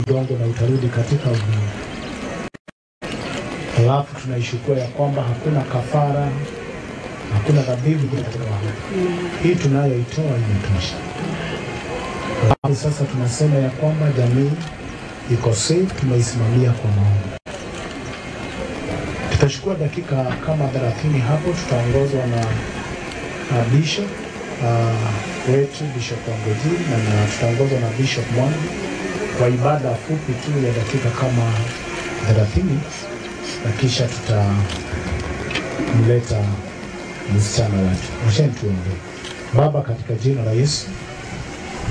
udongo na utarudi katika udongo. Halafu tunaishukua ya kwamba hakuna kafara, hakuna dhabihu katika mahali. Hii tunayoitoa imetosha. Halafu sasa tunasema ya kwamba jamii iko safe, tumeisimamia kwa maombi. Tutachukua dakika kama 30 hapo, tutaongozwa na Bishop wetu Bishop Wangojiri na tutaongozwa na Bishop Mwangi kwa ibada fupi tu ya dakika kama 30, na kisha tutamleta msichana wetu. Washeni tuombe. Baba, katika jina la Yesu,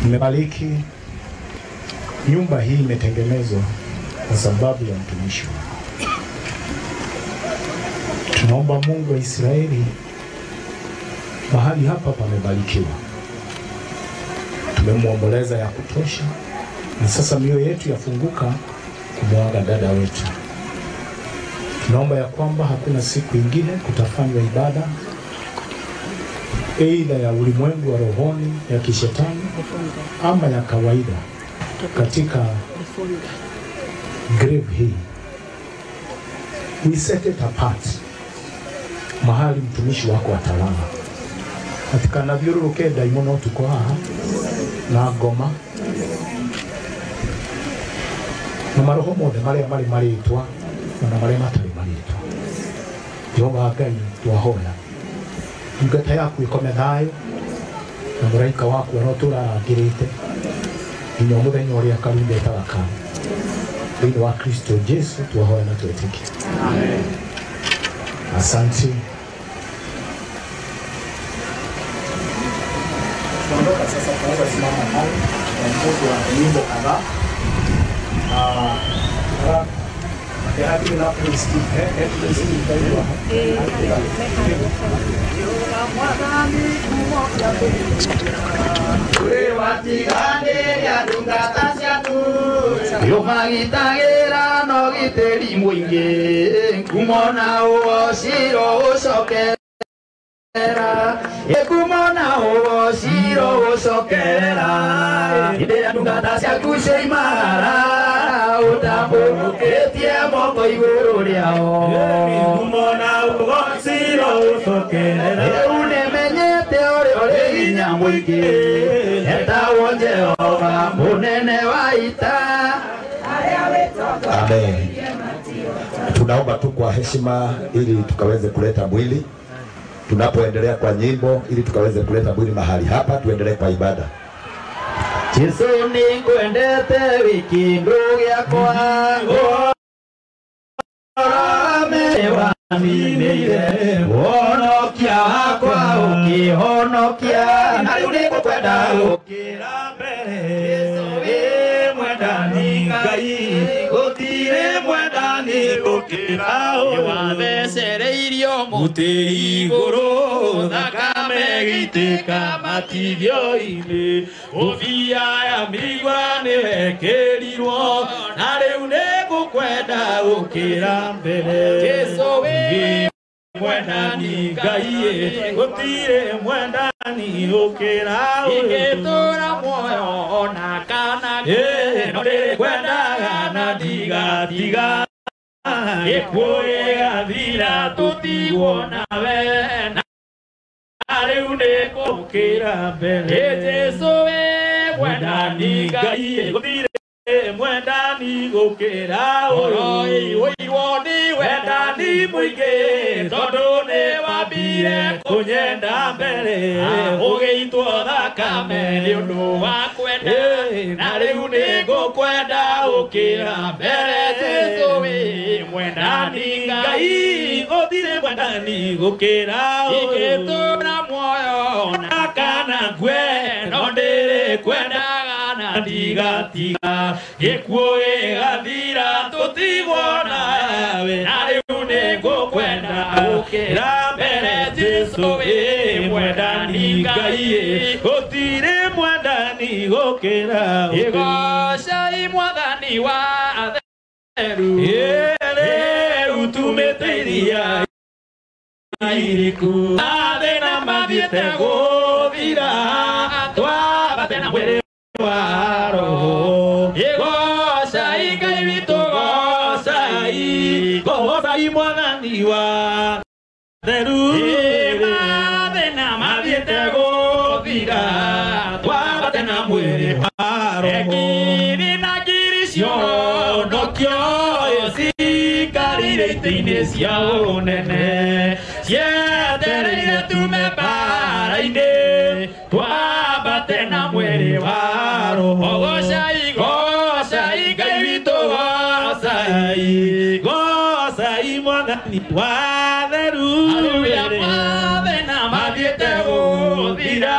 nimebariki nyumba hii, imetengenezwa kwa sababu ya mtumishi wako. Tunaomba Mungu wa Israeli, mahali hapa pamebarikiwa. Tumemuomboleza ya kutosha, na sasa mioyo yetu yafunguka kumwaga dada wetu. Tunaomba ya kwamba hakuna siku ingine kutafanywa ibada aidha ya ulimwengu wa rohoni ya kishetani ama ya kawaida katika grave hii. We set it apart, mahali mtumishi wako atalala. Atikanathiũrũrũke ndaimono ũtukũ haha na ngoma na maroho mothe marĩa marĩ marĩtwa na marĩa matarĩ marĩtwa. Jehova Ngai, twahoya ndungata yaku ĩkome thayũ na mũraika waku arotũra arangĩrĩte nginya mũthenya ũrĩa karumbeta gakana. Thĩinĩ wa Kristo Jesu twahoya na twĩtĩkie. Amen. Asante. Tunaondoka sasa, tunaweza simama pale tuongozwe na nyimbo kadhaa. Amen. Tunaomba tu kwa heshima ili tukaweze kuleta mwili. Tunapoendelea kwa nyimbo ili tukaweze kuleta mwili mahali hapa, tuendelee kwa ibada. Jesu ninkwendete wiki ndugu yakwa wonokia wakwa ukihonokia na rĩu nĩngũkwenda gũkĩra mbere. Jesu wĩ mwendani Ngai gũtirĩ mwendani gũkĩra ũyũ wathecereirio mũtĩ igũrũ thakame ĩgĩitĩka matigio-inĩ ũbia ya mĩigua nĩwekĩrirwo na rĩu nĩngũkwenda gũkĩra mbere. Jesu wĩ mwendani Ngai gũtirĩ mwendani gũkĩra ũyũ ingĩtũra muoyo ona kana no ndĩrĩkwendaga na ndigatiga gĩkuũ gĩgathira tũtigwo nawe na rĩu nĩngũkĩra mbere. Jesu wĩ mwendani Ngai gũtirĩ mwendani gũkĩra ũyũ ũiguo nĩ wendani mũingĩ tondũ nĩ wambire kũnyenda mbere ũgĩitwo thakame nĩ ũndũ wa kwenda na rĩu nĩngũkwenda gũkĩra mbere. Jesu wĩ mwendani Ngai gũtirĩ mwendani gũkĩra ũyũ ingĩtũra muoyo na kana ngue no ndĩrĩkwendaga na ndigatiga gĩkuũ gĩgathira tũtigwo nawe na rĩu nĩngũkwenda gũkĩra mbere. Jesu wĩ mwendani Ngai gũtirĩ mwendani gũkĩra ũyũ. Gocai Mwathani wa atheru rĩu tumĩte iria iriku mathĩna mathiĩte gũthira twambate na mwĩrĩ wa roho. Gocai Ngiri na ngiri cionokio cikarire itĩ-inĩ cia ũnene cietereire tume mbara-inĩ twambate na mwĩrĩ wa roho. Gocai gocai Ngai witũ gocai gocai Mwathani wa theru. Haleluya mathĩna mathiĩte gũthira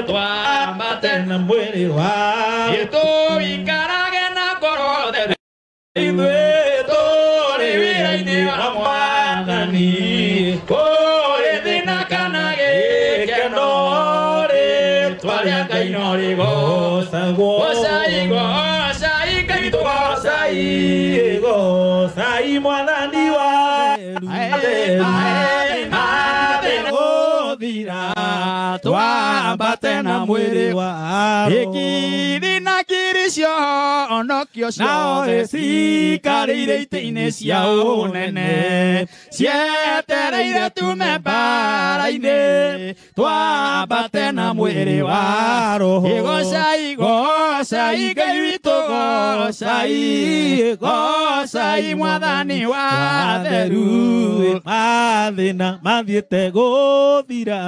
twambate na mwĩrĩ wa tũikarage na ngoro theru ithuĩ tũrĩ wĩra-inĩ wa Mwathani kũrĩ thĩna kana gĩkeno rĩtwa rĩa Ngai no rĩgocagwo. Gocai gocai Ngai witũ gocai gocai Mwathani wa theru gũthira twambate na mwĩrĩ wa ngiri na ngiri cionokio ciothe cikarĩire itĩ-inĩ cia ũnene cietereire tume mbara-inĩ twambate na mwĩrĩ wa roho. Gocai gocai Ngai witũ gocai gocai Mwathani wa theru. Mathĩna mathiĩte gũthira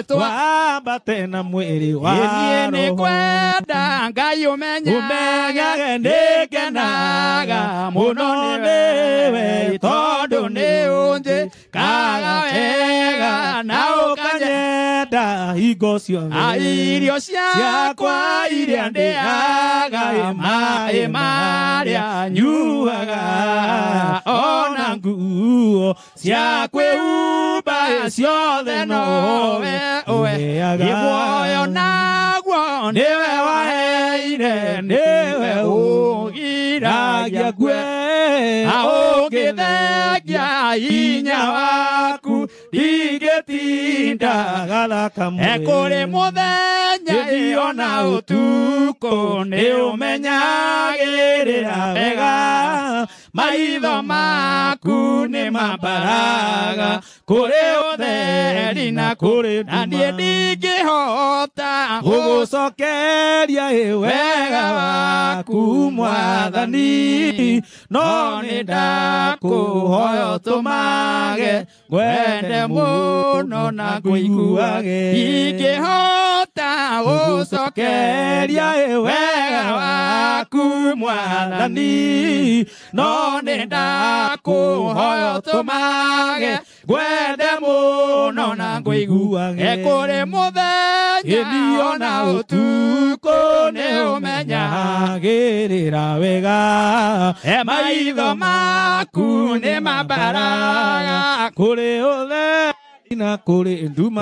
twambate na mwĩrĩ wa Niĩ roho. Nĩngwenda Ngai ũmenyage nĩngenaga mũno nĩwe tondũ nĩ ũnjĩkaga wega na ũkanyenda hingo ciothe. Irio ciakwa iria ndĩaga maĩ marĩa nyuaga ona nguo cia kwĩhumba ciothe nowe ũheaga. Muoyo naguo nĩwe waheire nĩwe ũgiragia ngue ũngĩthengia hinya waku ndingĩtinda gathaka kũrĩ mũthenya ona ũtukũ nĩ ũmenyagĩrĩra wega maitho maku nĩ mambaraga kũrĩ ũtheri na kũrĩ na niĩ ndingĩhota gũgũcokeria wega waku Mwathani no nĩ ndakũhoya ũtũmage ngwende mũno na ngũiguage ingĩhota gũcokeria wega waku Mwathani no nĩ ndakũhoya ũtũmage ngwende mũno na ngũiguage kũrĩ mũthenya ona ũtukũ nĩ ũmenyagĩrĩra wega maitho maku nĩ mambaraga kũrĩ ũtheri na kũrĩ nduma.